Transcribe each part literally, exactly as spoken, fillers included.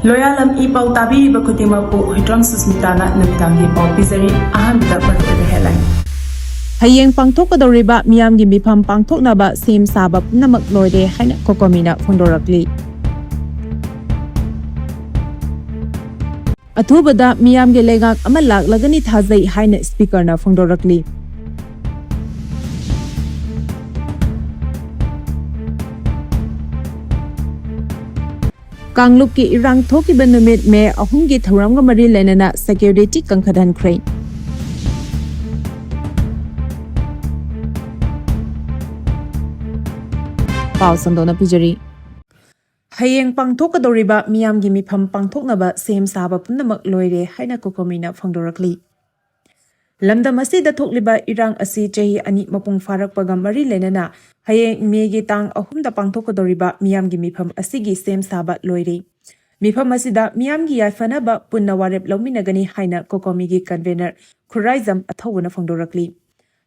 ꯂꯣꯌꯥꯂꯝ E ꯄꯥꯎ ꯇꯥꯕꯤꯔꯤꯕ ꯈꯨꯗꯤꯡꯃꯛꯄꯨ ꯍꯨꯏꯗ꯭ꯔꯣꯝ ꯁꯨꯁꯃꯤꯇꯥꯅ ꯅꯨꯃꯤꯗꯥꯡꯒꯤ ꯄꯥꯎ ꯄꯤꯖꯔꯤ꯫ ꯑꯍꯥꯟꯕꯗ ꯃꯔꯨꯑꯣꯏꯕ headline꯫ ꯍꯌꯦꯡ ꯄꯥꯡꯊꯣꯛꯀꯗꯧꯔꯤꯕ ꯃꯤꯌꯥꯝꯒꯤ ꯃꯤꯐꯝ ꯄꯥꯡꯊꯣꯛꯅꯕ ꯁꯦꯝ ꯁꯥꯕ ꯄꯨꯝꯅꯃꯛ ꯂꯣꯏꯔꯦ ꯍꯥꯏꯅ ꯀꯣꯀꯣꯃꯤꯅ ꯐꯣꯡꯗꯣꯔꯛꯂꯤ꯫ ꯑꯊꯨꯕꯗ ꯃꯤꯌꯥꯝꯒꯤ ꯂꯩꯉꯥꯛ ꯑꯃ ꯂꯥꯛꯂꯒꯅꯤ ꯊꯥꯖꯩ ꯍꯥꯏꯅ ꯁ꯭ꯄꯤꯀꯔꯅ ꯐꯣꯡꯗꯣꯔꯛꯂꯤ꯫ ꯀꯥꯡꯂꯨꯞꯀꯤ ꯏꯔꯥꯡ ꯊꯣꯛꯈꯤꯕ ꯅꯨꯃꯤꯠ ꯃꯦ ꯑꯍꯨꯝꯒꯤ ꯊꯧꯔꯝꯒ ꯃꯔꯤ ꯂꯩꯅꯅ security ꯀꯟꯈꯠꯍꯟꯈ꯭ꯔꯦ꯫ ꯄꯥꯎ ꯁꯟꯗꯣꯛꯅ ꯄꯤꯖꯔꯤ꯫ ꯍꯌꯦꯡ ꯄꯥꯡꯊꯣꯛꯀꯗꯧꯔꯤꯕ ꯃꯤꯌꯥꯝꯒꯤ ꯃꯤꯐꯝ ꯄꯥꯡꯊꯣꯛꯅꯕ ꯁꯦꯝ ꯁꯥꯕ ꯄꯨꯝꯅꯃꯛ ꯂꯣꯏꯔꯦ ꯍꯥꯏꯅ ꯀꯣꯀꯣꯃꯤꯅ ꯐꯣꯡꯗꯣꯔꯛꯂꯤ꯫ ꯂꯝꯗꯝ ꯑꯁꯤꯗ ꯊꯣꯛꯂꯤꯕ ꯏꯔꯥꯡ ꯑꯁꯤ ꯆꯍꯤ ꯑꯅꯤ ꯃꯄꯨꯡ ꯐꯥꯔꯛꯄꯒ ꯃꯔꯤ ꯂꯩꯅꯅ ꯍꯌꯦꯡ ꯃꯦꯒꯤ ꯇꯥꯡ ꯑꯍꯨꯝꯗ ꯄꯥꯡꯊꯣꯛꯀꯗꯧꯔꯤꯕ ꯃꯤꯌꯥꯝꯒꯤ ꯃꯤꯐꯝ ꯑꯁꯤꯒꯤ ꯁꯦꯝ ꯁꯥꯕ ꯂꯣꯏꯔꯦ꯫ ꯃꯤꯐꯝ ꯑꯁꯤꯗ ꯃꯤꯌꯥꯝꯒꯤ ꯌꯥꯏꯐꯅꯕ ꯄꯨꯟꯅ ꯋꯥꯔꯦꯞ ꯂꯧꯃꯤꯟꯅꯒꯅꯤ ꯍꯥꯏꯅ ꯀꯣꯀꯣꯃꯤꯒꯤ convener ꯈꯨꯔꯥꯏꯖꯝ ꯑꯊꯧꯕꯅ ꯐꯣꯡꯗꯣꯔꯛꯂꯤ꯫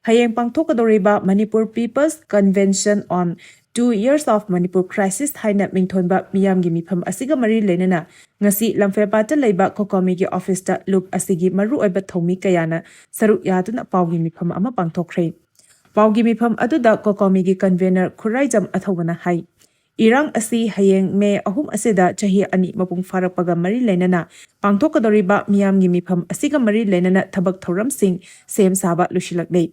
ꯍꯌꯦꯡ ꯄꯥꯡꯊꯣꯛꯀꯗꯧꯔꯤꯕ Manipur People's Convention on Two Years of Manipur Crisis ꯍꯥꯏꯅ ꯃꯤꯡꯊꯣꯟꯕ ꯃꯤꯌꯥꯝꯒꯤ ꯃꯤꯐꯝ ꯑꯁꯤꯒ ꯃꯔꯤ ꯂꯩꯅꯅ ꯉꯁꯤ ꯂꯝꯐꯦꯜꯄꯥꯠꯇ ꯂꯩꯕ ꯀꯣꯀꯣꯃꯤꯒꯤ officeꯇ ꯂꯨꯞ ꯑꯁꯤꯒꯤ ꯃꯔꯨꯑꯣꯏꯕ ꯊꯧꯃꯤ ꯀꯌꯥꯅ ꯁꯔꯨꯛ ꯌꯥꯗꯨꯅ ꯄꯥꯎꯒꯤ ꯃꯤꯐꯝ ꯑꯃ ꯄꯥꯡꯊꯣꯛꯈ꯭ꯔꯦ꯫ ꯄꯥꯎꯒꯤ ꯃꯤꯐꯝ ꯑꯗꯨꯗ ꯀꯣꯀꯣꯃꯤꯒꯤ convener ꯈꯨꯔꯥꯏꯖꯝ ꯑꯊꯧꯕꯅ ꯍꯥꯏ, ꯏꯔꯥꯡ ꯑꯁꯤ ꯍꯌꯦꯡ ꯃꯦ ꯑꯍꯨꯝ ꯑꯁꯤꯗ ꯆꯍꯤ ꯑꯅꯤ ꯃꯄꯨꯡ ꯐꯥꯔꯛꯄꯒ ꯃꯔꯤ ꯂꯩꯅꯅ ꯄꯥꯡꯊꯣꯛꯀꯗꯧꯔꯤꯕ ꯃꯤꯌꯥꯝꯒꯤ ꯃꯤꯐꯝ ꯑꯁꯤꯒ ꯃꯔꯤ ꯂꯩꯅꯅ ꯊꯕꯛ ꯊꯧꯔꯝꯁꯤꯡ ꯁꯦꯝ ꯁꯥꯕ ꯂꯣꯏꯁꯤꯜꯂꯛꯂꯦ꯫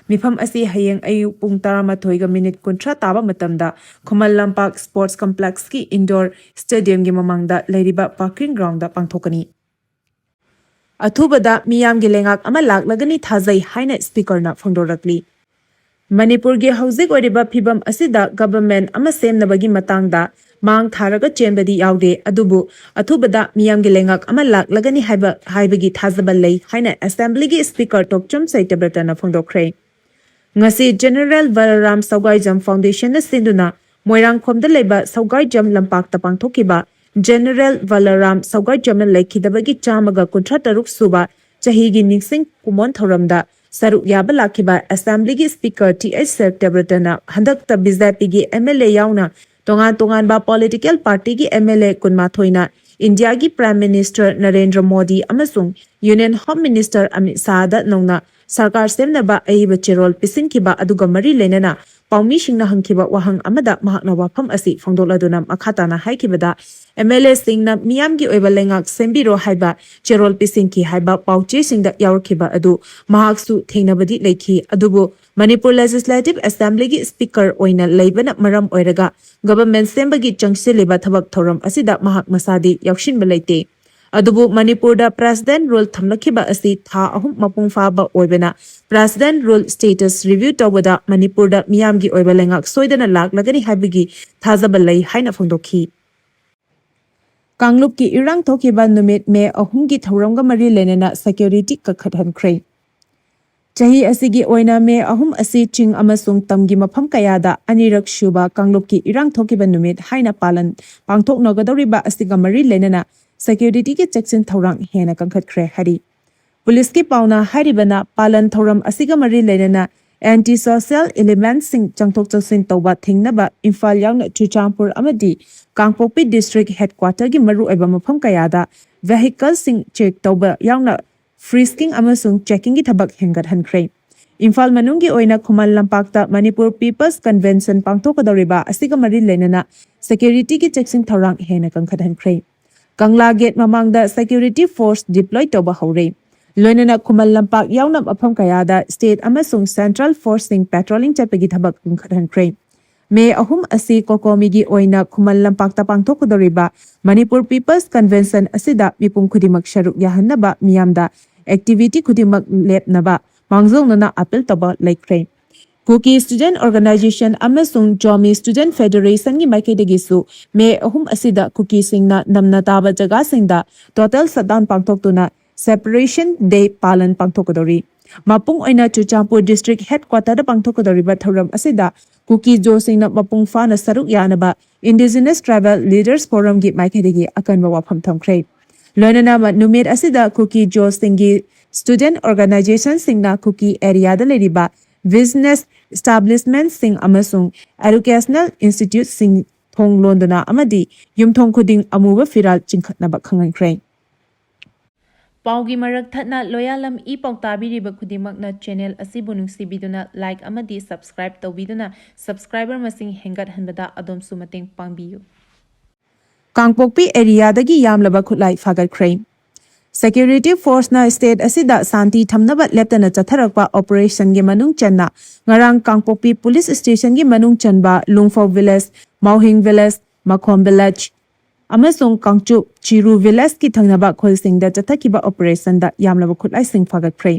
ꯃꯤꯐꯝ ꯑꯁꯤ ꯍꯌꯦꯡ ꯑꯌꯨꯛ ꯄꯨꯡ ꯇꯔꯥꯃꯥꯊꯣꯏꯒ ꯃꯤꯅꯤꯠ ꯀꯨꯟꯊ꯭ꯔꯥ ꯇꯥꯕ ꯃꯇꯝꯗ ꯈꯨꯃꯟ ꯂꯝꯄꯥꯛ sports complexꯀꯤ indoor stadiumꯒꯤ ꯃꯃꯥꯡꯗ ꯂꯩꯔꯤꯕ parking groundꯗ ꯄꯥꯡꯊꯣꯛꯀꯅꯤ꯫ ꯑꯊꯨꯕꯗ ꯃꯤꯌꯥꯝꯒꯤ ꯂꯩꯉꯥꯛ ꯑꯃ ꯂꯥꯛꯂꯒꯅꯤ ꯊꯥꯖꯩ ꯍꯥꯏꯅ ꯁ꯭ꯄꯤꯀꯔꯅ ꯐꯣꯡꯗꯣꯔꯛꯂꯤ꯫ ꯃꯅꯤꯄꯨꯔꯒꯤ ꯍꯧꯖꯤꯛ ꯑꯣꯏꯔꯤꯕ ꯐꯤꯕꯝ ꯑꯁꯤꯗ government ꯑꯃ ꯁꯦꯝꯅꯕꯒꯤ ꯃꯇꯥꯡꯗ ꯃꯥꯡ ꯊꯥꯔꯒ ꯆꯦꯟꯕꯗꯤ ꯌꯥꯎꯗꯦ, ꯑꯗꯨꯕꯨ ꯑꯊꯨꯕꯗ ꯃꯤꯌꯥꯝꯒꯤ ꯂꯩꯉꯥꯛ ꯑꯃ ꯂꯥꯛꯂꯒꯅꯤ ꯍꯥꯏꯕ, ꯍꯥꯏꯕꯒꯤ ꯊꯥꯖꯕ ꯂꯩ ꯍꯥꯏꯅ assemblyꯒꯤ speaker ꯇꯣꯛꯆꯝ ꯁꯇ꯭ꯌꯕ꯭ꯔꯇꯅ ꯐꯣꯡꯗꯣꯛꯈ꯭ꯔꯦ꯫ ꯉꯁꯤ General ꯕꯂꯔꯥꯝ ꯁꯧꯒꯥꯏꯖꯝ Foundationꯅ ꯁꯤꯟꯗꯨꯅ ꯃꯣꯏꯔꯥꯡꯈꯣꯝꯗ ꯂꯩꯕ ꯁꯧꯒꯥꯏꯖꯝ ꯂꯝꯄꯥꯛꯇ ꯄꯥꯡꯊꯣꯛꯈꯤꯕ General ꯕꯂꯔꯥꯝ ꯁꯧꯒꯥꯏꯖꯝꯅ ꯂꯩꯈꯤꯗꯕꯒꯤ ꯆꯥꯝꯃꯒ ꯀꯨꯟꯊ꯭ꯔꯥ ꯇꯔꯨꯛ ꯁꯨꯕ ꯆꯍꯤꯒꯤ ꯅꯤꯡꯁꯤꯡ ꯀꯨꯃꯣꯟ ꯊꯧꯔꯝꯗ ꯁꯔꯨꯛ ꯌꯥꯕ ꯂꯥꯛꯈꯤꯕ assemblyꯒꯤ speaker ꯇꯤ ꯑꯩꯆ ꯁꯇ꯭ꯌꯕ꯭ꯔꯇꯅ ꯍꯟꯗꯛꯇ BJPꯒꯤ MLA ꯌꯥꯎꯅ ꯇꯣꯉꯥꯟ ꯇꯣꯉꯥꯟꯕ political partyꯒꯤ MLA ꯀꯨꯟꯃꯥꯊꯣꯏꯅ ꯏꯟꯗꯤꯌꯥꯒꯤ Prime Minister ꯅꯔꯦꯟꯗ꯭ꯔ ꯃꯣꯗꯤ ꯑꯃꯁꯨꯡ Union Home Minister ꯑꯃꯤꯠ ꯁꯥꯍꯗ ꯅꯧꯅ ꯁꯔꯀꯥꯔ ꯁꯦꯝꯅꯕ ꯑꯏꯕ ꯆꯦꯔꯣꯜ ꯄꯤꯁꯤꯟꯈꯤꯕ ꯑꯗꯨꯒ ꯃꯔꯤ ꯂꯩꯅꯅ ꯄꯥꯎꯃꯤꯁꯤꯡꯅ ꯍꯪꯈꯤꯕ ꯋꯥꯍꯪ ꯑꯃꯗ ꯃꯍꯥꯛꯅ ꯋꯥꯐꯝ ꯑꯁꯤ ꯐꯣꯡꯗꯣꯛꯂꯗꯨꯅ ꯃꯈꯥ ꯇꯥꯅ ꯍꯥꯏꯈꯤꯕꯗ, MLAꯁꯤꯡꯅ ꯃꯤꯌꯥꯝꯒꯤ ꯑꯣꯏꯕ ꯂꯩꯉꯥꯛ ꯁꯦꯝꯕꯤꯔꯣ ꯍꯥꯏꯕ ꯆꯦꯔꯣꯜ ꯄꯤꯁꯤꯟꯈꯤ ꯍꯥꯏꯕ ꯄꯥꯎꯆꯦꯁꯤꯡꯗ ꯌꯥꯎꯔꯛꯈꯤꯕ ꯑꯗꯨ ꯃꯍꯥꯛꯁꯨ ꯊꯦꯡꯅꯕꯗꯤ ꯂꯩꯈꯤ꯫ ꯑꯗꯨꯕꯨ ꯃꯅꯤꯄꯨꯔ Legislative Assemblyꯒꯤ Speaker ꯑꯣꯏꯅ ꯂꯩꯕꯅ ꯃꯔꯝ ꯑꯣꯏꯔꯒ government ꯁꯦꯝꯕꯒꯤ ꯆꯪꯁꯤꯜꯂꯤꯕ ꯊꯕꯛ ꯊꯧꯔꯝ ꯑꯁꯤꯗ ꯃꯍꯥꯛ ꯃꯁꯥꯗꯤ ꯌꯥꯎꯁꯤꯟꯕ ꯂꯩꯇꯦ꯫ ꯑꯗꯨꯕꯨ ꯃꯅꯤꯄꯨꯔꯗ President Rule ꯊꯝꯂꯛꯈꯤꯕ ꯑꯁꯤ ꯊꯥ ꯑꯍꯨꯝ ꯃꯄꯨꯡ ꯐꯥꯕ ꯑꯣꯏꯕꯅ, President Rule status review ꯇꯧꯕꯗ ꯃꯅꯤꯄꯨꯔꯗ ꯃꯤꯌꯥꯝꯒꯤ ꯑꯣꯏꯕ ꯂꯩꯉꯥꯛ ꯁꯣꯏꯗꯅ ꯂꯥꯛꯂꯒꯅꯤ ꯍꯥꯏꯕꯒꯤ ꯊꯥꯖꯕ ꯂꯩ ꯍꯥꯏꯅ ꯐꯣꯡꯗꯣꯛꯈꯤ꯫ ꯀꯥꯡꯂꯨꯞꯀꯤ ꯏꯔꯥꯡ ꯊꯣꯛꯈꯤꯕ ꯅꯨꯃꯤꯠ ꯃꯦ ꯑꯍꯨꯝꯒꯤ ꯊꯧꯔꯝꯒ ꯃꯔꯤ ꯂꯩꯅꯅ security ꯀꯟꯈꯠꯍꯟꯈ꯭ꯔꯦ꯫ ꯆꯍꯤ ꯑꯁꯤꯒꯤ ꯑꯣꯏꯅ ꯃꯦ ꯑꯍꯨꯝ ꯑꯁꯤ ꯆꯤꯡ ꯑꯃꯁꯨꯡ ꯇꯝꯒꯤ ꯃꯐꯝ ꯀꯌꯥꯗ ꯑꯅꯤꯔꯛ ꯁꯨꯕ ꯀꯥꯡꯂꯨꯞꯀꯤ ꯏꯔꯥꯡ ꯊꯣꯛꯈꯤꯕ ꯅꯨꯃꯤꯠ ꯍꯥꯏꯅ ꯄꯥꯂꯟ ꯄꯥꯡꯊꯣꯛꯅꯒꯗꯧꯔꯤꯕ ꯑꯁꯤꯒ ꯃꯔꯤ ꯂꯩꯅꯅ securityꯒꯤ ꯆꯦꯛꯁꯤꯟ ꯊꯧꯔꯥꯡ ꯍꯦꯟꯅ ꯀꯟꯈꯠꯈ꯭ꯔꯦ ꯍꯥꯏꯔꯤ꯫ ꯄꯨꯂꯤꯁꯀꯤ ꯄꯥꯎꯅ ꯍꯥꯏꯔꯤꯕꯅ ꯄꯥꯂꯟ ꯊꯧꯔꯝ ꯑꯁꯤꯒ ꯃꯔꯤ ꯂꯩꯅꯅ anti-social elementꯁꯤꯡ ꯆꯪꯊꯣꯛ ꯆꯪꯁꯤꯟ ꯇꯧꯕ ꯊꯤꯡꯅꯕ ꯏꯝꯐꯥꯜ ꯌꯥꯎꯅ ꯆꯨꯔꯆꯥꯟꯄꯨꯔ ꯑꯃꯗꯤ ꯀꯥꯡꯄꯣꯛꯄꯤ district headquarterꯒꯤ ꯃꯔꯨꯑꯣꯏꯕ ꯃꯐꯝ ꯀꯌꯥꯗ vehicleꯁꯤꯡ check ꯇꯧꯕ ꯌꯥꯎꯅ frisking ꯑꯃꯁꯨꯡ checkingꯒꯤ ꯊꯕꯛ ꯍꯦꯟꯒꯠꯍꯟꯈ꯭ꯔꯦ꯫ ꯏꯝꯐꯥꯜ ꯃꯅꯨꯡꯒꯤ ꯑꯣꯏꯅ ꯈꯨꯃꯟ ꯂꯝꯄꯥꯛꯇ Manipur People's Convention ꯄꯥꯡꯊꯣꯛꯀꯗꯧꯔꯤꯕ ꯑꯁꯤꯒ ꯃꯔꯤ ꯂꯩꯅꯅ securityꯒꯤ ꯆꯦꯛꯁꯤꯟ ꯊꯧꯔꯥꯡ ꯍꯦꯟꯅ ꯀꯟꯈꯠꯍꯟꯈ꯭ꯔꯦ꯫ ꯀꯪꯂꯥ gate ꯃꯃꯥꯡꯗ security force deploy ꯇꯧꯕ ꯍꯧꯔꯦ꯫ ꯂꯣꯏꯅꯅ ꯈꯨꯃꯟ ꯂꯝꯄꯥꯛ ꯌꯥꯎꯅ ꯃꯐꯝ ꯀꯌꯥꯗ state ꯑꯃꯁꯨꯡ central forceꯁꯤꯡ patrolling ꯆꯠꯄꯒꯤ ꯊꯕꯛ ꯀꯟꯈꯠꯍꯟꯈ꯭ꯔꯦ꯫ ꯃꯦ ꯑꯍꯨꯝ ꯑꯁꯤ COCOMIꯒꯤ ꯑꯣꯏꯅ ꯈꯨꯃꯟ ꯂꯝꯄꯥꯛꯇ ꯄꯥꯡꯊꯣꯛꯀꯗꯧꯔꯤꯕ Manipur People's Convention ꯑꯁꯤꯗ ꯃꯤꯄꯨꯝ ꯈꯨꯗꯤꯡꯃꯛ ꯁꯔꯨꯛ ꯌꯥꯍꯟꯅꯕ ꯃꯤꯌꯥꯝꯗ activity ꯈꯨꯗꯤꯡꯃꯛ ꯂꯦꯞꯅꯕ ꯃꯥꯡꯖꯧꯅꯅ appeal ꯇꯧꯕ ꯂꯩꯈ꯭ꯔꯦ꯫ Kuki Student Organisation ꯑꯃꯁꯨꯡ Zomi Student Federationꯒꯤ ꯃꯥꯏꯀꯩꯗꯒꯤꯁꯨ ꯃꯦ ꯑꯍꯨꯝ ꯑꯁꯤꯗ ꯀꯨꯀꯤꯁꯤꯡꯅ ꯅꯝꯅ ꯇꯥꯕ ꯖꯒꯥꯁꯤꯡꯗ total shutdown ꯄꯥꯡꯊꯣꯛꯇꯨꯅ Separation Day ꯄꯥꯂꯟ ꯄꯥꯡꯊꯣꯛꯀꯗꯧꯔꯤ꯫ ꯃꯄꯨꯡ ꯑꯣꯏꯅ ꯆꯨꯔꯆꯥꯟꯄꯨꯔ district headquarterꯗ ꯄꯥꯡꯊꯣꯛꯀꯗꯧꯔꯤꯕ ꯊꯧꯔꯝ ꯑꯁꯤꯗ ꯀꯨꯀꯤ ꯖꯣꯁꯤꯡꯅ ꯃꯄꯨꯡ ꯐꯥꯅ ꯁꯔꯨꯛ ꯌꯥꯅꯕ Indigenous Tribal Leaders Forumꯒꯤ ꯃꯥꯏꯀꯩꯗꯒꯤ ꯑꯀꯟꯕ ꯋꯥꯐꯝ ꯊꯝꯈ꯭ꯔꯦ꯫ ꯂꯣꯏꯅꯅ ꯅꯨꯃꯤꯠ ꯑꯁꯤꯗ ꯀꯨꯀꯤ ꯖꯣꯁꯤꯡꯒꯤ student organizationꯁꯤꯡꯅ ꯀꯨꯀꯤ areaꯗ ꯂꯩꯔꯤꯕ business establishmentꯁꯤꯡ ꯑꯃꯁꯨꯡ educational instituteꯁꯤꯡ ꯊꯣꯡ ꯂꯣꯟꯗꯨꯅ ꯑꯃꯗꯤ ꯌꯨꯝꯊꯣꯡ ꯈꯨꯗꯤꯡ ꯑꯃꯨꯕ ꯐꯤꯔꯥꯜ ꯆꯤꯡꯈꯠꯅꯕ ꯈꯪꯍꯟꯈ꯭ꯔꯦ꯫ ꯄꯥꯎꯒꯤ ꯃꯔꯛ ꯊꯠꯅ ꯂꯣꯌꯥꯂꯝ ꯏ ꯄꯥꯎ ꯇꯥꯕꯤꯔꯤꯕ ꯈꯨꯗꯤꯡꯃꯛꯅ ꯆꯦꯅꯦꯜ ꯑꯁꯤꯕꯨ ꯅꯨꯡꯁꯤꯕꯤꯗꯨꯅ ꯂꯥꯏꯛ ꯑꯃꯗꯤ ꯁꯕꯁꯀ꯭ꯔꯥꯏꯕ ꯇꯧꯕꯤꯗꯨꯅ ꯁꯕꯁꯀ꯭ꯔꯥꯏꯕꯔ ꯃꯁꯤꯡ ꯍꯦꯟꯒꯠꯍꯟꯕꯗ ꯑꯗꯣꯝꯁꯨ ꯃꯇꯦꯡ ꯄꯥꯡꯕꯤꯌꯨ꯫ ꯀꯥꯡꯄꯣꯛꯄꯤ ꯑꯦꯔꯤꯌꯥꯗꯒꯤ ꯌꯥꯝꯂꯕ ꯈꯨꯠꯂꯥꯏ ꯐꯥꯒꯠꯈ꯭ꯔꯦ꯫ ꯁꯦꯀ꯭ꯌꯨꯔꯤꯇꯤ ꯐꯣꯔꯁꯅ ꯁ꯭ꯇꯦꯠ ꯑꯁꯤꯗ ꯁꯥꯟꯇꯤ ꯊꯝꯅꯕ ꯂꯦꯞꯇꯅ ꯆꯠꯊꯔꯛꯄ ꯑꯣꯄꯔꯦꯁꯟꯒꯤ ꯃꯅꯨꯡ ꯆꯟꯅ ꯉꯔꯥꯡ ꯀꯥꯡꯄꯣꯛꯄꯤ ꯄꯨꯂꯤꯁ ꯁ꯭ꯇꯦꯁꯟꯒꯤ ꯃꯅꯨꯡ ꯆꯟꯕ ꯂꯨꯡꯐꯧ ꯚꯤꯂꯦꯖ, ꯃꯥꯎꯍꯤꯡ ꯚꯤꯂꯦꯖ, ꯃꯈꯣꯝ ꯚꯤꯂꯦꯖ ꯑꯃꯁꯨꯡ ꯀꯥꯡꯆꯨꯞ ꯆꯤꯔꯨ ꯚꯤꯂꯦꯖꯀꯤ ꯊꯪꯅꯕ ꯈꯨꯜꯁꯤꯡꯗ ꯆꯠꯊꯈꯤꯕ ꯑꯣꯄꯔꯦꯁꯟꯗ ꯌꯥꯝꯂꯕ ꯈꯨꯠꯂꯥꯏꯁꯤꯡ ꯐꯥꯒꯠꯈ꯭ꯔꯦ꯫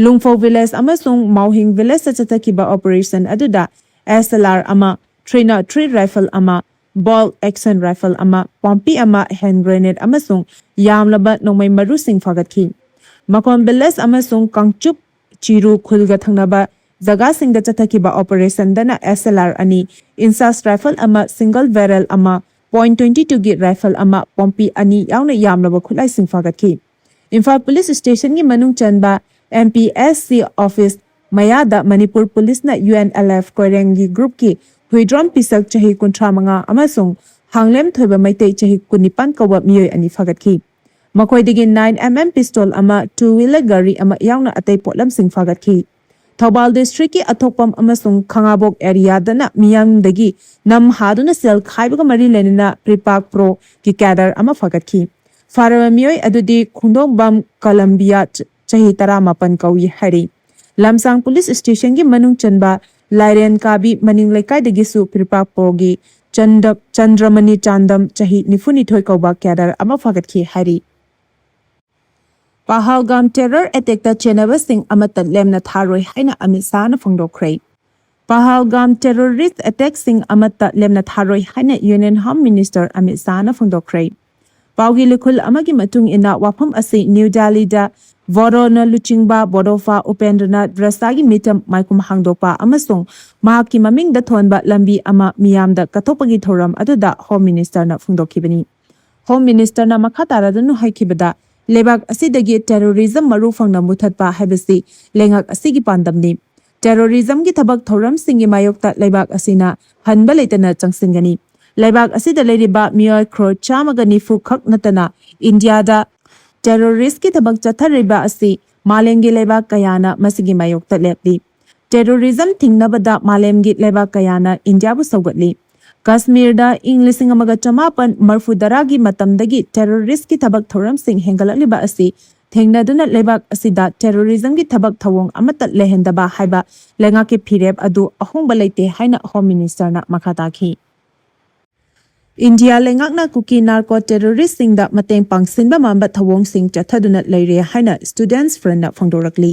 ꯂꯨꯡꯐꯧ ꯚꯤꯂꯦꯖ ꯑꯃꯁꯨꯡ ꯃꯥꯎꯍꯤꯡ ꯚꯤꯂꯦꯖꯇ ꯆꯠꯊꯈꯤꯕ ꯑꯣꯄꯔꯦꯁꯟ ꯑꯗꯨꯗ ꯑꯦꯁ ꯑꯦꯜ ꯑꯥꯔ ꯑꯃ, ꯊ꯭ꯔꯤ ꯅꯣꯠ ꯊ꯭ꯔꯤ ꯔꯥꯏꯐꯜ ꯑꯃ, ꯕꯣꯜꯠ ꯑꯦꯛꯁꯟ ꯔꯥꯏꯐꯜ ꯑꯃ, ꯄꯣꯝꯄꯤ ꯑꯃ, ꯍꯦꯟ ꯒ꯭ꯔꯦꯅꯦꯗ ꯑꯃꯁꯨꯡ ꯌꯥꯝꯂꯕ ꯅꯣꯡꯃꯩ ꯃꯔꯨꯁꯤꯡ ꯐꯥꯒꯠꯈꯤ꯫ ꯃꯈꯣꯝ ꯚꯤꯂꯦꯖ ꯑꯃꯁꯨꯡ ꯀꯥꯡꯆꯨꯞ ꯆꯤꯔꯨ ꯈꯨꯜꯒ ꯊꯪꯅꯕ ꯖꯒꯥꯁꯤꯡꯗ ꯆꯠꯊꯈꯤꯕ ꯑꯣꯄꯔꯦꯁꯟꯗꯅ ꯑꯦꯁ ꯑꯦꯜ ꯑꯥꯔ ꯑꯅꯤ, ꯏꯟꯁꯥꯁ ꯔꯥꯏꯐꯜ ꯑꯃ, ꯁꯤꯡꯒꯜ ꯕꯦꯔꯦꯜ ꯑꯃ, ꯄꯣꯏꯟꯠ ꯇ꯭ꯋꯦꯟꯇꯤ ꯇꯨꯒꯤ ꯔꯥꯏꯐꯜ ꯑꯃ, ꯄꯣꯝꯄꯤ ꯑꯅꯤ ꯌꯥꯎꯅ ꯌꯥꯝꯂꯕ ꯈꯨꯠꯂꯥꯏꯁꯤꯡ ꯐꯥꯒꯠꯈꯤ꯫ ꯏꯝꯐꯥꯜ ꯄꯨꯂꯤꯁ ꯁ꯭ꯇꯦꯁꯟꯒꯤ ꯃꯅꯨꯡ ꯆꯟꯕ M P S C office ꯃꯌꯥꯗ ꯃꯅꯤꯄꯨꯔ ꯄꯨꯂꯤꯁꯅ ꯌꯨ ꯑꯦꯟ ꯑꯦꯜ ꯑꯦꯐ ꯀꯣꯏꯔꯦꯡꯒꯤ ꯒ꯭ꯔꯨꯞꯀꯤ ꯍꯨꯏꯗ꯭ꯔꯣꯝ ꯄꯤꯁꯛ ꯆꯍꯤ ꯀꯨꯟꯊ꯭ꯔꯥ ꯃꯉꯥ ꯑꯃꯁꯨꯡ ꯍꯥꯡꯂꯦꯝ ꯊꯣꯏꯕ ꯃꯩꯇꯩ ꯆꯍꯤ ꯀꯨꯟꯅꯤꯄꯥꯟ ꯀꯧꯕ ꯃꯤꯑꯣꯏ ꯑꯅꯤ ꯐꯥꯒꯠꯈꯤ꯫ ꯃꯈꯣꯏꯗꯒꯤ ꯅꯥꯏꯟ ꯑꯦꯝ ꯑꯦꯝ ꯄꯤꯁꯇꯣꯜ ꯑꯃ, ꯇꯨ ꯋꯤꯂꯔ ꯒꯥꯔꯤ ꯑꯃ ꯌꯥꯎꯅ ꯑꯇꯩ ꯄꯣꯠꯂꯝꯁꯤꯡ ꯐꯥꯒꯠꯈꯤ꯫ ꯊꯧꯕꯥꯜ ꯗꯤꯁꯇ꯭ꯔꯤꯛꯀꯤ ꯑꯊꯣꯛꯄꯝ ꯑꯃꯁꯨꯡ ꯈꯥꯉꯥꯕꯣꯛ ꯑꯦꯔꯤꯌꯥꯗꯅ ꯃꯤꯌꯥꯝꯗꯒꯤ ꯅꯝ ꯍꯥꯗꯨꯅ ꯁꯦꯜ ꯈꯥꯏꯕꯒ ꯃꯔꯤ ꯂꯩꯅꯅ ꯄ꯭ꯔꯤꯄꯥꯛ ꯄ꯭ꯔꯣꯒꯤ ꯀꯦꯗꯔ ꯑꯃ ꯐꯥꯒꯠꯈꯤ꯫ ꯐꯥꯔꯕ ꯃꯤꯑꯣꯏ ꯑꯗꯨꯗꯤ ꯈꯣꯡꯗꯣꯡꯕꯝ ꯀꯂꯝꯕꯤꯌꯥ, ꯆ-, ꯆꯍꯤ ꯇꯔꯥꯃꯥꯄꯟ ꯀꯧꯏ ꯍꯥꯏꯔꯤ꯫ ꯂꯝꯁꯥꯡ ꯄꯨꯂꯤꯁ ꯁ꯭ꯇꯦꯁꯟꯒꯤ ꯃꯅꯨꯡ ꯆꯟꯕ ꯂꯥꯏꯔꯦꯟ ꯀꯥꯕꯤ ꯃꯅꯤꯡ ꯂꯩꯀꯥꯏꯗꯒꯤꯁꯨ ꯄ꯭ꯔꯤꯄꯥꯛ ꯄ꯭ꯔꯣꯒꯤ ꯆꯟꯗ-, ꯆꯟꯗ꯭ꯔꯃꯅꯤ ꯆꯥꯟꯗꯝ, ꯆꯍꯤ ꯅꯤꯐꯨꯅꯤꯊꯣꯏ ꯀꯧꯕ ꯀꯦꯗꯔ ꯑꯃ ꯐꯥꯒꯠꯈꯤ ꯍꯥꯏꯔꯤ꯫ ꯄꯍꯜꯒꯥꯝ ꯇꯦꯔꯔ ꯑꯦꯇꯦꯛꯇ ꯆꯦꯟꯅꯕꯁꯤꯡ ꯑꯃꯠꯇ ꯂꯦꯝꯅ ꯊꯥꯔꯣꯏ ꯍꯥꯏꯅ ꯑꯃꯤꯠ ꯁꯥꯍꯅ ꯐꯣꯡꯗꯣꯛꯈ꯭ꯔꯦ꯫ ꯄꯍꯜꯒꯥꯝ ꯇꯦꯔꯣꯔꯤꯁ ꯑꯦꯇꯦꯛꯁꯤꯡ ꯑꯃꯠꯇ ꯂꯦꯝꯅ ꯊꯥꯔꯣꯏ ꯍꯥꯏꯅ ꯌꯨꯅꯤꯌꯟ ꯍꯣꯝ ꯃꯤꯅꯤꯁꯇꯔ ꯑꯃꯤꯠ ꯁꯥꯍꯅ ꯐꯣꯡꯗꯣꯛꯈ꯭ꯔꯦ꯫ ꯄꯥꯎꯒꯤ ꯂꯨꯈꯨꯜ ꯑꯃꯒꯤ ꯃꯇꯨꯡ ꯏꯟꯅ, ꯋꯥꯐꯝ ꯑꯁꯤ ꯅ꯭ꯌꯨ ꯗꯦꯜꯂꯤꯗ ꯚꯣꯔꯣꯅ ꯂꯨꯆꯤꯡꯕ ꯕꯣꯗꯣꯐꯥ ꯎꯄꯦꯟꯗ꯭ꯔꯅꯥꯊ ꯗ꯭ꯔꯁꯥꯒꯤ ꯃꯤꯇꯝ ꯃꯥꯏꯈꯨꯝ ꯍꯥꯡꯗꯣꯛꯄ ꯑꯃꯁꯨꯡ ꯃꯍꯥꯛꯀꯤ ꯃꯃꯤꯡꯗ ꯊꯣꯟꯕ ꯂꯝꯕꯤ ꯑꯃ ꯃꯤꯌꯥꯝꯗ ꯀꯠꯊꯣꯛꯄꯒꯤ ꯊꯧꯔꯝ ꯑꯗꯨꯗ ꯍꯣꯝ ꯃꯤꯅꯤꯁꯇꯔꯅ ꯐꯣꯡꯗꯣꯛꯈꯤꯕꯅꯤ꯫ ꯍꯣꯝ ꯃꯤꯅꯤꯁꯇꯔꯅ ꯃꯈꯥ ꯇꯥꯔꯗꯨꯅ ꯍꯥꯏꯈꯤꯕꯗ, ꯂꯩꯕꯥꯛ ꯑꯁꯤꯗꯒꯤ ꯇꯦꯔꯣꯔꯤꯖꯝ ꯃꯔꯨ ꯐꯪꯅ ꯃꯨꯊꯠꯄ ꯍꯥꯏꯕꯁꯤ ꯂꯩꯉꯥꯛ ꯑꯁꯤꯒꯤ ꯄꯥꯟꯗꯝꯅꯤ꯫ ꯇꯦꯔꯣꯔꯤꯖꯝꯒꯤ ꯊꯕꯛ ꯊꯧꯔꯝꯁꯤꯡꯒꯤ ꯃꯥꯌꯣꯛꯇ ꯂꯩꯕꯥꯛ ꯑꯁꯤꯅ ꯍꯟꯕ ꯂꯩꯇꯅ ꯆꯪꯁꯤꯟꯒꯅꯤ꯫ ꯂꯩꯕꯥꯛ ꯑꯁꯤꯗ ꯂꯩꯔꯤꯕ ꯃꯤꯑꯣꯏ ꯀ꯭ꯔꯣꯔ ꯆꯥꯝꯃꯒ ꯅꯤꯐꯨ ꯈꯛ ꯅꯠꯇꯅ ꯏꯟꯗꯤꯌꯥꯗ ꯇꯦꯔꯣꯔꯤꯁꯀꯤ ꯊꯕꯛ ꯆꯠꯊꯔꯤꯕ ꯑꯁꯤ ꯃꯥꯂꯦꯝꯒꯤ ꯂꯩꯕꯥꯛ ꯀꯌꯥꯅ ꯃꯁꯤꯒꯤ ꯃꯥꯌꯣꯛꯇ ꯂꯦꯞꯂꯤ꯫ ꯇꯦꯔꯣꯔꯤꯖꯝ ꯊꯤꯡꯅꯕꯗ ꯃꯥꯂꯦꯝꯒꯤ ꯂꯩꯕꯥꯛ ꯀꯌꯥꯅ ꯏꯟꯗꯤꯌꯥꯕꯨ ꯁꯧꯒꯠꯂꯤ꯫ ꯀꯥꯁꯃꯤꯔꯗ ꯏꯪ ꯂꯤꯁꯤꯡ ꯑꯃꯒ ꯆꯃꯥꯄꯟ ꯃꯔꯐꯨ ꯇꯔꯥꯒꯤ ꯃꯇꯝꯗꯒꯤ ꯇꯦꯔꯣꯔꯤꯁꯀꯤ ꯊꯕꯛ ꯊꯧꯔꯝꯁꯤꯡ ꯍꯦꯟꯒꯠꯂꯛꯂꯤꯕ ꯑꯁꯤ ꯊꯦꯡꯅꯗꯨꯅ ꯂꯩꯕꯥꯛ ꯑꯁꯤꯗ ꯇꯦꯔꯣꯔꯤꯖꯝꯒꯤ ꯊꯕꯛ ꯊꯧꯑꯣꯡ ꯑꯃꯠꯇ ꯂꯩꯍꯟꯗꯕ ꯍꯥꯏꯕ ꯂꯩꯉꯥꯛꯀꯤ ꯐꯤꯔꯦꯞ ꯑꯗꯨ ꯑꯍꯣꯡꯕ ꯂꯩꯇꯦ ꯍꯥꯏꯅ ꯍꯣꯝ ꯃꯤꯅꯤꯁꯇꯔꯅ ꯃꯈꯥ ꯇꯥꯈꯤ꯫ ꯏꯟꯗꯤꯌꯥ ꯂꯩꯉꯥꯛꯅ ꯀꯨꯀꯤ ꯅꯥꯔꯀꯣ ꯇꯦꯔꯣꯔꯤꯁꯁꯤꯡꯗ ꯃꯇꯦꯡ ꯄꯥꯡꯁꯤꯟꯕ ꯃꯥꯟꯕ ꯊꯧꯑꯣꯡꯁꯤꯡ ꯆꯠꯊꯗꯨꯅ ꯂꯩꯔꯦ ꯍꯥꯏꯅ ꯁ꯭ꯇꯨꯗꯦꯟꯠꯁ ꯐ꯭ꯔꯟꯠꯅ ꯐꯣꯡꯗꯣꯔꯛꯂꯤ꯫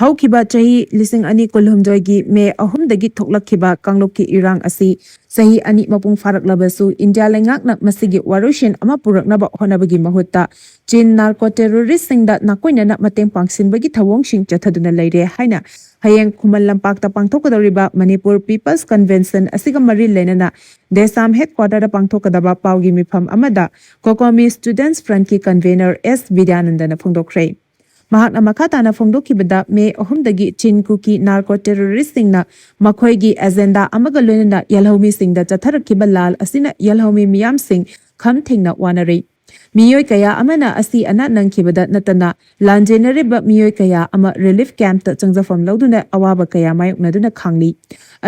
ꯍꯧꯈꯤꯕ ꯆꯍꯤ ꯂꯤꯁꯤꯡ ꯑꯅꯤ ꯀꯨꯟꯍꯨꯝꯗꯣꯏꯒꯤ ꯃꯦ ꯑꯍꯨꯝꯗꯒꯤ ꯊꯣꯛꯂꯛꯈꯤꯕ ꯀꯥꯡꯂꯨꯞꯀꯤ ꯏꯔꯥꯡ ꯑꯁꯤ ꯆꯍꯤ ꯑꯅꯤ ꯃꯄꯨꯡ ꯐꯥꯔꯛꯂꯕꯁꯨ ꯏꯟꯗꯤꯌꯥ ꯂꯩꯉꯥꯛꯅ ꯃꯁꯤꯒꯤ ꯋꯥꯔꯣꯏꯁꯤꯟ ꯑꯃ ꯄꯨꯔꯛꯅꯕ ꯍꯣꯠꯅꯕꯒꯤ ꯃꯍꯨꯠꯇ ꯆꯤꯟ ꯅꯥꯔꯀꯣ ꯇꯦꯔꯣꯔꯤꯁꯁꯤꯡꯗ ꯅꯥꯀꯣꯏꯅꯅ ꯃꯇꯦꯡ ꯄꯥꯡꯁꯤꯟꯕꯒꯤ ꯊꯧꯑꯣꯡꯁꯤꯡ ꯆꯠꯊꯗꯨꯅ ꯂꯩꯔꯦ ꯍꯥꯏꯅ ꯍꯌꯦꯡ ꯈꯨꯃꯟ ꯂꯝꯄꯥꯛꯇ ꯄꯥꯡꯊꯣꯛꯀꯗꯧꯔꯤꯕ ꯃꯅꯤꯄꯨꯔ ꯄꯤꯄꯜꯁ ꯀꯟꯚꯦꯟꯁꯟ ꯑꯁꯤꯒ ꯃꯔꯤ ꯂꯩꯅꯅ ꯗꯦꯁꯥꯝ ꯍꯦꯗꯀ꯭ꯋꯥꯇꯔꯗ ꯄꯥꯡꯊꯣꯛꯀꯗꯕ ꯄꯥꯎꯒꯤ ꯃꯤꯐꯝ ꯑꯃꯗ ꯀꯣꯀꯣꯃꯤ ꯁ꯭ꯇꯨꯗꯦꯟꯠꯁ ꯐ꯭ꯔꯟꯠꯀꯤ ꯀꯟꯚꯦꯅꯔ ꯑꯦꯁ ꯕꯤꯗ꯭ꯌꯥꯅꯟꯗꯅ ꯐꯣꯡꯗꯣꯛꯈ꯭ꯔꯦ꯫ ꯃꯍꯥꯛꯅ ꯃꯈꯥ ꯇꯥꯅ ꯐꯣꯡꯗꯣꯛꯈꯤꯕꯗ ꯃꯦ ꯑꯍꯨꯝꯗꯒꯤ ꯆꯤꯟ ꯀꯨꯀꯤ ꯅꯥꯔꯀꯣ ꯇꯦꯔꯣꯔꯤꯁꯁꯤꯡꯅ ꯃꯈꯣꯏꯒꯤ ꯑꯦꯖꯦꯟꯗꯥ ꯑꯃꯒ ꯂꯣꯏꯅꯅ ꯌꯦꯜꯍꯧꯃꯤꯁꯤꯡꯗ ꯆꯠꯊꯔꯛꯈꯤꯕ ꯂꯥꯜ ꯑꯁꯤꯅ ꯌꯦꯜꯍꯧꯃꯤ ꯃꯤꯌꯥꯝꯁꯤꯡ ꯈꯝ ꯊꯦꯡꯅ ꯋꯥꯅꯔꯤ꯫ ꯃꯤꯑꯣꯏ ꯀꯌꯥ ꯑꯃꯅ ꯑꯁꯤ ꯑꯅꯥ ꯅꯪꯈꯤꯕꯗ ꯅꯠꯇꯅ ꯂꯥꯟꯖꯦꯟꯅꯔꯤꯕ ꯃꯤꯑꯣꯏ ꯀꯌꯥ ꯑꯃ ꯔꯤꯂꯤꯐ ꯀꯦꯝꯞꯇ ꯆꯪꯖꯐꯝ ꯂꯧꯗꯨꯅ ꯑꯋꯥꯕ ꯀꯌꯥ ꯃꯥꯌꯣꯛꯅꯗꯨꯅ ꯈꯥꯡꯂꯤ꯫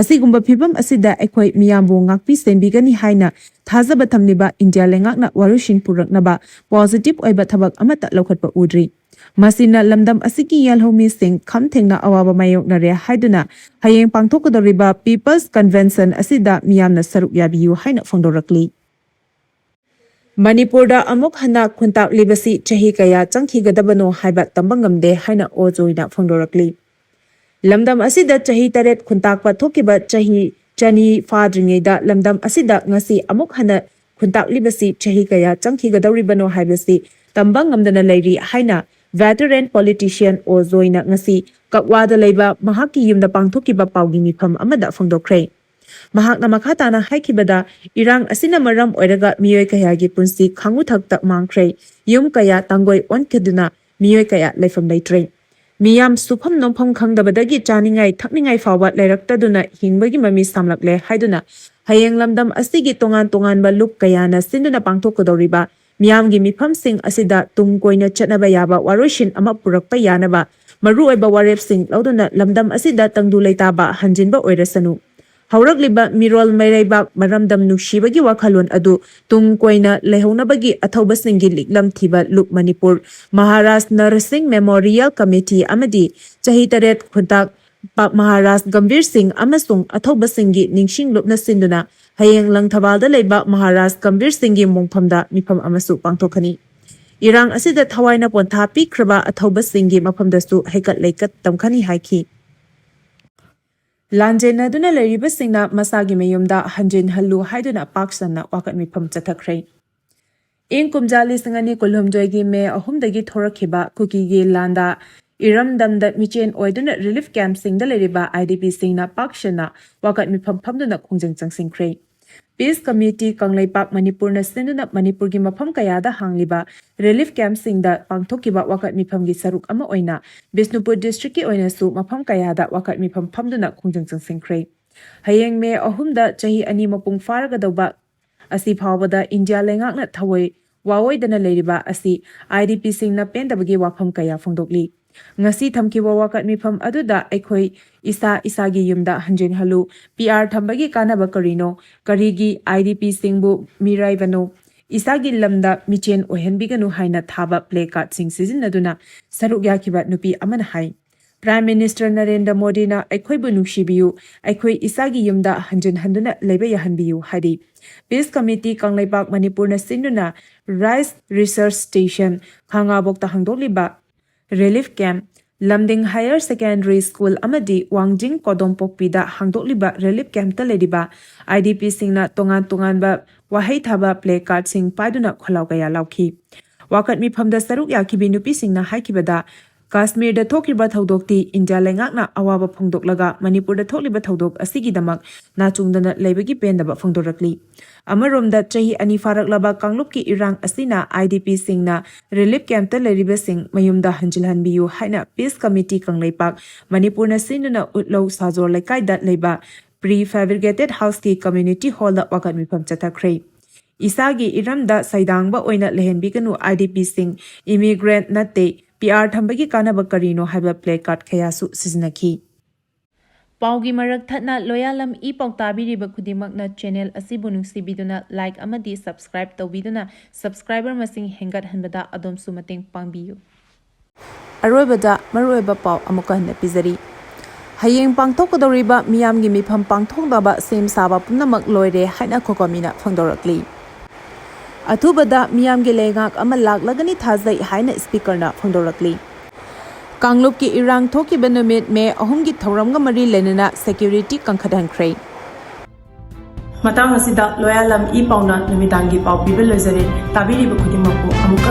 ꯑꯁꯤꯒꯨꯝꯕ ꯐꯤꯚꯝ ꯑꯁꯤꯗ ꯑꯩꯈꯣꯏ ꯃꯤꯌꯥꯝꯕꯨ ꯉꯥꯛꯄꯤ ꯁꯦꯟꯕꯤꯒꯅꯤ ꯍꯥꯏꯅ ꯊꯥꯖꯕ ꯊꯝꯂꯤꯕ ꯏꯟꯗꯤꯌꯥ ꯂꯩꯉꯥꯛꯅ ꯋꯥꯔꯣꯏꯁꯤꯟ ꯄꯨꯔꯛꯅꯕ ꯄꯣꯖꯤꯇꯤꯚ ꯑꯣꯏꯕ ꯊꯕꯛ ꯑꯃꯠꯇ ꯂꯧꯈꯠꯄ ꯎꯗ꯭ꯔꯤ꯫ ꯃꯁꯤꯅ ꯂꯝꯗꯝ ꯑꯁꯤꯒꯤ ꯌꯦꯜꯍꯧꯃꯤꯁꯤꯡ ꯈꯝ ꯊꯦꯡꯅ ꯑꯋꯥꯕ ꯃꯥꯌꯣꯛꯅꯔꯦ ꯍꯥꯏꯗꯨꯅ ꯍꯌꯦꯡ ꯄꯥꯡꯊꯣꯛꯀꯗꯧꯔꯤꯕ ꯄꯤꯄꯜꯁ ꯀꯟꯚꯦꯟꯁꯟ ꯑꯁꯤꯗ ꯃꯤꯌꯥꯝꯅ ꯁꯔꯨꯛ ꯌꯥꯕꯤꯌꯨ ꯍꯥꯏꯅ ꯐꯣꯡꯗꯣꯔꯛꯂꯤ꯫ ꯃꯅꯤꯄꯨꯔꯗ ꯑꯃꯨꯛ ꯍꯟꯅ ꯈꯨꯟꯇꯥꯛꯂꯤꯕꯁꯤ ꯆꯍꯤ ꯀꯌꯥ ꯆꯪꯈꯤꯒꯗꯕꯅꯣ ꯍꯥꯏꯕ ꯇꯝꯕ ꯉꯝꯗꯦ ꯍꯥꯏꯅ ꯑꯣ ꯖꯣꯏꯅ ꯐꯣꯡꯗꯣꯔꯛꯂꯤ꯫ ꯂꯝꯗꯝ ꯑꯁꯤꯗ ꯆꯍꯤ ꯇꯔꯦꯠ ꯈꯨꯟꯇꯥꯛꯄ ꯊꯣꯛꯈꯤꯕ ꯆꯍꯤ ꯆꯅꯤ ꯐꯥꯗ꯭ꯔꯤꯉꯩꯗ ꯂꯝꯗꯝ ꯑꯁꯤꯗ ꯉꯁꯤ ꯑꯃꯨꯛ ꯍꯟꯅ ꯈꯨꯟꯇꯥꯛꯂꯤꯕꯁꯤ ꯆꯍꯤ ꯀꯌꯥ ꯆꯪꯈꯤꯒꯗꯧꯔꯤꯕꯅꯣ ꯍꯥꯏꯕꯁꯤ ꯇꯝꯕ ꯉꯝꯗꯅ ꯂꯩꯔꯤ ꯍꯥꯏꯅ ꯚꯦꯇꯔꯦꯟ ꯄꯣꯂꯤꯇꯤꯁꯤꯌꯟ ꯑꯣ ꯖꯣꯏꯅ ꯉꯁꯤ ꯀꯛꯋꯥꯗ ꯂꯩꯕ ꯃꯍꯥꯛꯀꯤ ꯌꯨꯝꯗ ꯄꯥꯡꯊꯣꯛꯈꯤꯕ ꯄꯥꯎꯒꯤ ꯃꯤꯐꯝ ꯑꯃꯗ ꯐꯣꯡꯗꯣꯛꯈ꯭ꯔꯦ꯫ ꯃꯍꯥꯛꯅ ꯃꯈꯥ ꯇꯥꯅ ꯍꯥꯏꯈꯤꯕꯗ, ꯏꯔꯥꯡ ꯑꯁꯤꯅ ꯃꯔꯝ ꯑꯣꯏꯔꯒ ꯃꯤꯑꯣꯏ ꯀꯌꯥꯒꯤ ꯄꯨꯟꯁꯤ ꯈꯥꯡꯉꯨꯊꯛꯇ ꯃꯥꯡꯈ꯭ꯔꯦ, ꯌꯨꯝ ꯀꯌꯥ ꯇꯥꯡꯒꯣꯏ ꯑꯣꯟꯈꯤꯗꯨꯅ ꯃꯤꯑꯣꯏ ꯀꯌꯥ ꯂꯩꯐꯝ ꯂꯩꯇ꯭ꯔꯦ꯫ ꯃꯤꯌꯥꯝ ꯁꯨꯐꯝ ꯅꯣꯝꯐꯝ ꯈꯪꯗꯕꯗꯒꯤ ꯆꯥꯅꯤꯡꯉꯥꯏ ꯊꯛꯅꯤꯡꯉꯥꯏ ꯐꯥꯎꯕ ꯂꯩꯔꯛꯇꯗꯨꯅ ꯍꯤꯡꯕꯒꯤ ꯃꯃꯤ ꯁꯥꯝꯂꯛꯂꯦ ꯍꯥꯏꯗꯨꯅ ꯍꯌꯦꯡ ꯂꯝꯗꯝ ꯑꯁꯤꯒꯤ ꯇꯣꯉꯥꯟ ꯇꯣꯉꯥꯟꯕ ꯂꯨꯞ ꯀꯌꯥꯅ ꯁꯤꯟꯗꯨꯅ ꯄꯥꯡꯊꯣꯛꯀꯗꯧꯔꯤꯕ ꯃꯤꯌꯥꯝꯒꯤ ꯃꯤꯐꯝꯁꯤꯡ ꯑꯁꯤꯗ ꯇꯨꯡ ꯀꯣꯏꯅ ꯆꯠꯅꯕ ꯌꯥꯕ ꯋꯥꯔꯣꯏꯁꯤꯟ ꯑꯃ ꯄꯨꯔꯛꯄ ꯌꯥꯅꯕ ꯃꯔꯨꯑꯣꯏꯕ ꯋꯥꯔꯦꯞꯁꯤꯡ ꯂꯧꯗꯨꯅ ꯂꯝꯗꯝ ꯑꯁꯤꯗ ꯇꯪꯗꯨ ꯂꯩꯇꯥꯕ ꯍꯟꯖꯤꯟꯕ ꯑꯣꯏꯔꯁꯅꯨ꯫ ꯍꯧꯔꯛꯂꯤꯕ ꯃꯤꯔꯣꯜ ꯃꯩꯔꯩꯕꯥꯛ ꯃꯔꯝꯗꯝ ꯅꯨꯡꯁꯤꯕꯒꯤ ꯋꯥꯈꯜꯂꯣꯟ ꯑꯗꯨ ꯇꯨꯡ ꯀꯣꯏꯅ ꯂꯩꯍꯧꯅꯕꯒꯤ ꯑꯊꯧꯕꯁꯤꯡꯒꯤ ꯂꯤꯛꯂꯝ ꯊꯤꯕ ꯂꯨꯞ ꯃꯅꯤꯄꯨꯔ ꯃꯍꯥꯔꯥꯖ ꯅꯔꯁꯤꯡ ꯃꯦꯃꯣꯔꯤꯌꯦꯜ ꯀꯃꯤꯇꯤ ꯑꯃꯗꯤ ꯆꯍꯤ ꯇꯔꯦꯠ ꯈꯨꯟꯇꯥꯛ ꯄꯥꯛ ꯃꯍꯥꯔꯥꯖ ꯒꯝꯚꯤꯔ ꯁꯤꯡ ꯑꯃꯁꯨꯡ ꯑꯊꯧꯕꯁꯤꯡꯒꯤ ꯅꯤꯡꯁꯤꯡ ꯂꯨꯞꯅ ꯁꯤꯟꯗꯨꯅ ꯍꯌꯦꯡ ꯂꯪꯊꯕꯥꯜꯗ ꯂꯩꯕ ꯃꯍꯥꯔꯥꯖ ꯒꯝꯚꯤꯔ ꯁꯤꯡꯒꯤ ꯃꯣꯡꯐꯝꯗ ꯃꯤꯐꯝ ꯑꯃꯁꯨ ꯄꯥꯡꯊꯣꯛꯀꯅꯤ꯫ ꯏꯔꯥꯡ ꯑꯁꯤꯗ ꯊꯋꯥꯏꯅ ꯄꯣꯟꯊꯥ ꯄꯤꯈ꯭ꯔꯕ ꯑꯊꯧꯕꯁꯤꯡꯒꯤ ꯃꯐꯝꯗꯁꯨ ꯍꯩꯀꯠ ꯂꯩꯀꯠ ꯇꯝꯈꯅꯤ ꯍꯥꯏꯈꯤ꯫ ꯂꯥꯟꯖꯦꯟꯅꯗꯨꯅ ꯂꯩꯔꯤꯕꯁꯤꯡꯅ ꯃꯁꯥꯒꯤ ꯃꯌꯨꯝꯗ ꯍꯟꯖꯤꯟꯍꯜꯂꯨ ꯍꯥꯏꯗꯨꯅ ꯄꯥꯛ ꯁꯟꯅ ꯋꯥꯀꯠ ꯃꯤꯐꯝ ꯆꯠꯊꯈ꯭ꯔꯦ꯫ ꯏꯪ ꯀꯨꯝꯖꯥ ꯂꯤꯁꯤꯡ ꯑꯅꯤ ꯀꯨꯟꯍꯨꯝꯗꯣꯏꯒꯤ ꯃꯦ ꯑꯍꯨꯝꯗꯒꯤ ꯊꯣꯔꯛꯈꯤꯕ ꯀꯨꯀꯤꯒꯤ ꯂꯥꯟꯗ ꯏꯔꯝꯗꯝꯗ ꯃꯤꯆꯦꯟ ꯑꯣꯏꯗꯨꯅ ꯔꯤꯂꯤꯐ ꯀꯦꯝꯞꯁꯤꯡꯗ ꯂꯩꯔꯤꯕ ꯑꯥꯏ ꯗꯤ ꯄꯤꯁꯤꯡꯅ ꯄꯥꯛ ꯁꯟꯅ ꯋꯥꯀꯠ ꯃꯤꯐꯝ ꯐꯝꯗꯨꯅ ꯈꯣꯡꯖꯪ ꯆꯪꯁꯤꯟꯈ꯭ꯔꯦ꯫ ꯄꯤꯁ ꯀꯃꯤꯇꯤ ꯀꯪꯂꯩꯄꯥꯛ ꯃꯅꯤꯄꯨꯔꯅ ꯁꯤꯟꯗꯨꯅ ꯃꯅꯤꯄꯨꯔꯒꯤ ꯃꯐꯝ ꯀꯌꯥꯗ ꯍꯥꯡꯂꯤꯕ ꯔꯤꯂꯤꯐ ꯀꯦꯝꯞꯁꯤꯡꯗ ꯄꯥꯡꯊꯣꯛꯈꯤꯕ ꯋꯥꯀꯠ ꯃꯤꯐꯝꯒꯤ ꯁꯔꯨꯛ ꯑꯃ ꯑꯣꯏꯅ ꯕꯤꯁꯅꯨꯄꯨꯔ ꯗꯤꯁꯇ꯭ꯔꯤꯛꯀꯤ ꯑꯣꯏꯅꯁꯨ ꯃꯐꯝ ꯀꯌꯥꯗ ꯋꯥꯀꯠ ꯃꯤꯐꯝ ꯐꯝꯗꯨꯅ ꯈꯣꯡꯖꯪ ꯆꯪꯁꯤꯟꯈ꯭ꯔꯦ꯫ ꯍꯌꯦꯡ ꯃꯦ ꯑꯍꯨꯝꯗ ꯆꯍꯤ ꯑꯅꯤ ꯃꯄꯨꯡ ꯐꯥꯔꯒꯗꯧꯕ ꯑꯁꯤ ꯐꯥꯎꯕꯗ ꯏꯟꯗꯤꯌꯥ ꯂꯩꯉꯥꯛꯅ ꯊꯑꯣꯏ ꯋꯥꯑꯣꯏꯗꯅ ꯂꯩꯔꯤꯕ ꯑꯁꯤ ꯑꯥꯏ ꯗꯤ ꯄꯤꯁꯤꯡꯅ ꯄꯦꯟꯗꯕꯒꯤ ꯋꯥꯐꯝ ꯀꯌꯥ ꯐꯣꯡꯗꯣꯛꯂꯤ꯫ ꯉꯁꯤ ꯊꯝꯈꯤꯕ ꯋꯥꯀꯠ ꯃꯤꯐꯝ ꯑꯗꯨꯗ ꯑꯩꯈꯣꯏ ꯏꯁꯥ ꯏꯁꯥꯒꯤ ꯌꯨꯝꯗ ꯍꯟꯖꯤꯟꯍꯜꯂꯨ, ꯄꯤ ꯑꯥꯔ ꯊꯝꯕꯒꯤ ꯀꯥꯟꯅꯕ ꯀꯔꯤꯅꯣ, ꯀꯔꯤꯒꯤ ꯑꯥꯏ ꯗꯤ ꯄꯤꯁꯤꯡꯕꯨ ꯃꯤꯔꯥꯏꯕꯅꯣ, ꯏꯁꯥꯒꯤ ꯂꯝꯗ ꯃꯤꯆꯦꯟ ꯑꯣꯏꯍꯟꯕꯤꯒꯅꯨ ꯍꯥꯏꯅ ꯊꯥꯕ ꯄ꯭ꯂꯦ ꯀꯥꯔꯗꯁꯤꯡ ꯁꯤꯖꯤꯟꯅꯗꯨꯅ ꯁꯔꯨꯛ ꯌꯥꯈꯤꯕ ꯅꯨꯄꯤ ꯑꯃꯅ ꯍꯥꯏ꯫ ꯄ꯭ꯔꯥꯏꯝ ꯃꯤꯅꯤꯁꯇꯔ ꯅꯔꯦꯟꯗ꯭ꯔ ꯃꯣꯗꯤꯅ ꯑꯩꯈꯣꯏꯕꯨ ꯅꯨꯡꯁꯤꯕꯤꯌꯨ, ꯑꯩꯈꯣꯏ ꯏꯁꯥꯒꯤ ꯌꯨꯝꯗ ꯍꯟꯖꯤꯟ ꯍꯟꯗꯨꯅ ꯂꯩꯕ ꯌꯥꯍꯟꯕꯤꯌꯨ ꯍꯥꯏꯔꯤ꯫ ꯄꯤꯁ ꯀꯃꯤꯇꯤ ꯀꯪꯂꯩꯄꯥꯛ ꯃꯅꯤꯄꯨꯔꯅ ꯁꯤꯟꯗꯨꯅ ꯔꯥꯏꯁ ꯔꯤꯁꯔꯁ ꯁ꯭ꯇꯦꯁꯟ ꯈꯥꯉꯕꯣꯛꯇ ꯍꯥꯡꯗꯣꯛꯂꯤꯕ relief camp, Lamding higher secondary school ꯑꯃꯗꯤ ꯋꯥꯡꯖꯤꯡ ꯀꯣꯗꯣꯝꯄꯣꯛꯄꯤꯗ ꯍꯥꯡꯗꯣꯛꯂꯤꯕ ꯔꯤꯂꯤꯐ ꯀꯦꯝꯞꯇ ꯂꯩꯔꯤꯕ ꯑꯥꯏ ꯗꯤ ꯄꯤꯁꯤꯡꯅ ꯇꯣꯉꯥꯟ ꯇꯣꯉꯥꯟꯕ ꯋꯥꯍꯩ ꯊꯥꯕ ꯄ꯭ꯂꯦ ꯀꯥꯔꯗꯁꯤꯡ ꯄꯥꯏꯗꯨꯅ ꯈꯣꯜꯂꯥꯎ ꯀꯌꯥ ꯂꯥꯎꯈꯤ꯫ ꯋꯥꯀꯠ ꯃꯤꯐꯝꯗ ꯁꯔꯨꯛ ꯌꯥꯈꯤꯕꯤ ꯅꯨꯄꯤꯁꯤꯡꯅ ꯍꯥꯏꯈꯤꯕꯗ, ꯀꯥꯁꯃꯤꯔꯗ ꯊꯣꯛꯈꯤꯕ ꯊꯧꯗꯣꯛꯇꯤ ꯏꯟꯗꯤꯌꯥ ꯂꯩꯉꯥꯛꯅ ꯑꯋꯥꯕ ꯐꯣꯡꯗꯣꯛꯂꯒ ꯃꯅꯤꯄꯨꯔꯗ ꯊꯣꯛꯂꯤꯕ ꯊꯧꯗꯣꯛ ꯑꯁꯤꯒꯤꯗꯃꯛ ꯅꯥꯆꯨꯡꯗꯅ ꯂꯩꯕꯒꯤ ꯄꯦꯟꯗꯕ ꯐꯣꯡꯗꯣꯔꯛꯂꯤ꯫ ꯑꯃꯔꯣꯝꯗ ꯆꯍꯤ ꯑꯅꯤ ꯐꯥꯔꯛꯂꯕ ꯀꯥꯡꯂꯨꯞꯀꯤ ꯏꯔꯥꯡ ꯑꯁꯤꯅ IDPꯁꯤꯡꯅ ꯔꯤꯂꯤꯐ ꯀꯦꯝꯞꯇ ꯂꯩꯔꯤꯕꯁꯤꯡ ꯃꯌꯨꯝꯗ ꯍꯟꯖꯤꯜꯍꯟꯕꯤꯌꯨ ꯍꯥꯏꯅ ꯄꯤꯁ ꯀꯃꯤꯇꯤ ꯀꯪꯂꯩꯄꯥꯛ ꯃꯅꯤꯄꯨꯔꯅ ꯁꯤꯟꯗꯨꯅ ꯎꯠꯂꯧ ꯁꯥꯖꯣꯔ ꯂꯩꯀꯥꯏꯗ ꯂꯩꯕ ꯄ꯭ꯔꯤ ꯐꯦꯕ꯭ꯔꯤꯀꯦꯇꯦꯠ ꯍꯥꯎꯁꯀꯤ ꯀꯝꯃ꯭ꯌꯨꯅꯤꯇꯤ ꯍꯣꯜꯗ ꯋꯥꯀꯠ ꯃꯤꯐꯝ ꯆꯠꯊꯈ꯭ꯔꯦ꯫ ꯏꯁꯥꯒꯤ ꯏꯔꯝꯗ ꯁꯩꯗꯥꯡꯕ ꯑꯣꯏꯅ ꯂꯩꯍꯟꯕꯤꯒꯅꯨ, IDPꯁꯤꯡ ꯏꯃꯤꯒ꯭ꯔꯦꯟꯠ ꯅꯠꯇꯦ, PR ꯊꯝꯕꯒꯤ ꯀꯥꯟꯅꯕ ꯀꯔꯤꯅꯣ ꯍꯥꯏꯕ ꯄ꯭ꯂꯦ ꯀꯥꯔꯗ ꯀꯌꯥꯁꯨ ꯁꯤꯖꯤꯟꯅꯈꯤ꯫ ꯄꯥꯎꯒꯤ ꯃꯔꯛ ꯊꯠꯅ ꯂꯣꯌꯥꯂꯝ ꯏ ꯄꯥꯎ ꯇꯥꯕꯤꯔꯤꯕ ꯈꯨꯗꯤꯡꯃꯛꯅ ꯆꯦꯅꯦꯜ ꯑꯁꯤꯕꯨ ꯅꯨꯡꯁꯤꯕꯤꯗꯨꯅ ꯂꯥꯏꯛ ꯑꯃꯗꯤ ꯁꯕꯁꯀ꯭ꯔꯥꯏꯕ ꯇꯧꯕꯤꯗꯨꯅ ꯁꯕꯁꯀ꯭ꯔꯥꯏꯕꯔ ꯃꯁꯤꯡ ꯍꯦꯟꯒꯠꯍꯟꯕꯗ ꯑꯗꯣꯝꯁꯨ ꯃꯇꯦꯡ ꯄꯥꯡꯕꯤꯌꯨ꯫ ꯑꯔꯣꯏꯕꯗ ꯃꯔꯨꯑꯣꯏꯕ ꯄꯥꯎ ꯑꯃꯨꯛꯀ ꯍꯟꯅ ꯄꯤꯖꯔꯤ꯫ ꯍꯌꯦꯡ ꯄꯥꯡꯊꯣꯛꯀꯗꯧꯔꯤꯕ ꯃꯤꯌꯥꯝꯒꯤ ꯃꯤꯐꯝ ꯄꯥꯡꯊꯣꯛꯅꯕ ꯁꯦꯝ ꯁꯥꯕ ꯄꯨꯝꯅꯃꯛ ꯂꯣꯏꯔꯦ ꯍꯥꯏꯅ ꯈꯣꯀꯃꯤꯅ ꯐꯣꯡꯗꯣꯔꯛꯂꯤ꯫ ꯑꯊꯨꯕꯗ ꯃꯤꯌꯥꯝꯒꯤ ꯂꯩꯉꯥꯛ ꯑꯃ ꯂꯥꯛꯂꯒꯅꯤ ꯊꯥꯖꯩ ꯍꯥꯏꯅ ꯁ꯭ꯄꯤꯀꯔꯅ ꯐꯣꯡꯗꯣꯔꯛꯂꯤ꯫ ꯀꯥꯡꯂꯨꯞꯀꯤ ꯏꯔꯥꯡ ꯊꯣꯛꯈꯤꯕ ꯅꯨꯃꯤꯠ ꯃꯦ ꯑꯍꯨꯝꯒꯤ ꯊꯧꯔꯝꯒ ꯃꯔꯤ ꯂꯩꯅꯅ ꯁꯦꯀ꯭ꯌꯨꯔꯤꯇꯤ ꯀꯟꯈꯠꯍꯟꯈ꯭ꯔꯦ꯫ ꯃꯇꯥꯡ ꯑꯁꯤꯗ ꯂꯣꯌꯥꯂꯝ ꯏ ꯄꯥꯎꯅ ꯅꯨꯃꯤꯗꯥꯡꯒꯤ ꯄꯥꯎ ꯄꯤꯕ ꯂꯣꯏꯖꯔꯦ꯫ ꯇꯥꯕꯤꯔꯤꯕ ꯈꯨꯗꯤꯡꯃꯛꯄꯨ ꯑꯃꯨꯛ